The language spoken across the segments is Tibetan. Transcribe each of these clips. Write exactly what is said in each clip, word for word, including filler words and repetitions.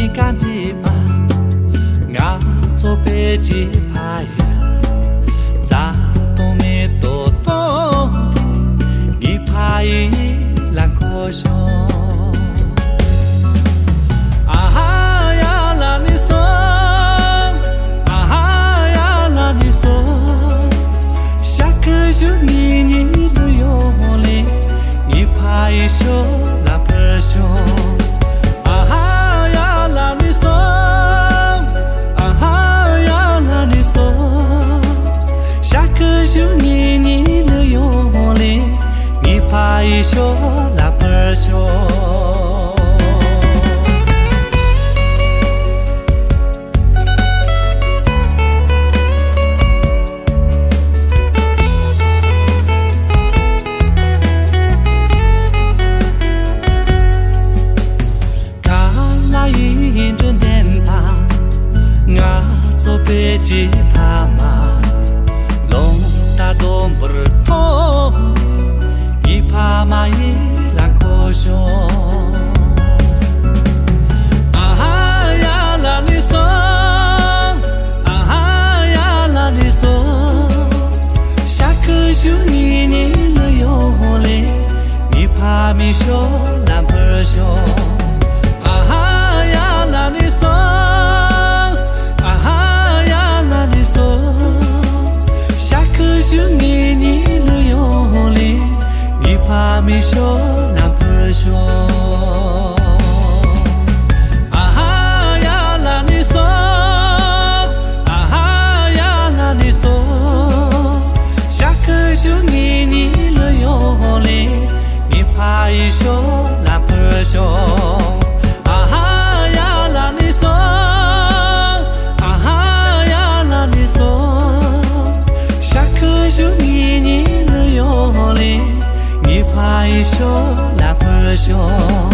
ཉིན་དཀར་མཛེས་པ། ང་ཚོ་བོད་ཀྱི་ཕ་ཡུལ། རྩ་དང་མེ་ཏོག་སྟོང་གི་ངའི་ཕ་ཡུལ་ལ་འཁོར་ཤོག་ཨ་ཧ་ཡ་ལ་ནི་སོང་། ཨ་ཧ་ཡ་ལ་ནི་སོང་། ཤར་ཁུ་བཞུགས་ངེད་གཉིས་ལུས་ཡོང་ལེ། ངའི་ཕ་ཡུལ་ཕྱོགས་ལ་འཕུར་ཤོག་ཨ་ཧ་ཡ་ལ་ནི་སོང་། ཨ་ཧ་ཡ་ལ་ནི་སོང་། ཤར་ཁུ་བཞུགས་ངེད་གཉིས་ལུས་ཡོང་ལེ། ངའི་ཕ་ཡུལ་ཕྱོགས་ལ་འཕུར་ཤོག་ག་ལ་ཡིན་འགྲོ་བདེན་པ། ང་ཚོ་བོད་ཀྱི་ཕ་མ། རླུང་རྟ་དུམ་བུར་ཐོག་ངའི་ཕ་མ་ཡིད་ལ་འཁོར་ཤོག་ཨ་ཧ་ཡ་ལ་ནི་སོང་། ཨ་ཧ་ཡ་ལ་ནི་སོང་། ཤར་ཁུ་བཞུགས་ངེད་གཉིས་ལུས་ཡོང་ལེ། ངའི་ཕ་མའི་ཕྱོགས་ལ་འཕུར་ཤོག་ཨ་ཧ་ཡ་ལ་ནི་སོང་། ཨ་ཧ་ཡ་ལ་ནི་སོང་། ཤར་ཁུ་བཞུགས་ངེད་གཉིས་ལུས་ཡོང་ལེ། ངའི་ཕ་མའི་ཕྱོགས་ལ་འཕུར་ཤོག་ཨ་ཧ་ཡ་ལ་ནི་སོང་། ཨ་ཧ་ཡ་ལ་ནི་སོང་། ཤར་ཁུ་བཞུགས་ངེད་གཉིས་ལུས་ཡོང་ལེ། ངའི་ཕ་ཡུལ་ཕྱོགས་ལ་འཕུར་ཤོག་ཨ་ཧ་ཡ་ལ་ནི་སོང་། ཨ་ཧ་ཡ་ལ་ནི་སོང་། ཤར་ཁུ་བཞུགས་ངེད་གཉིས་ལུས་ཡོང་ལེ། ངའི་ཕ་ཡུལ་ཕྱོགས་ལ་འཕུར་ཤོག་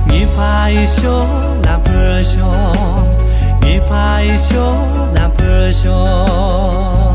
ངའི་ཕ་ཡུལ་ཕྱོགས་ལ་འཕུར་ཤོག་ངའི་ཕ་ཡུལ་ཕྱོགས་ལ་འཕུར་ཤོག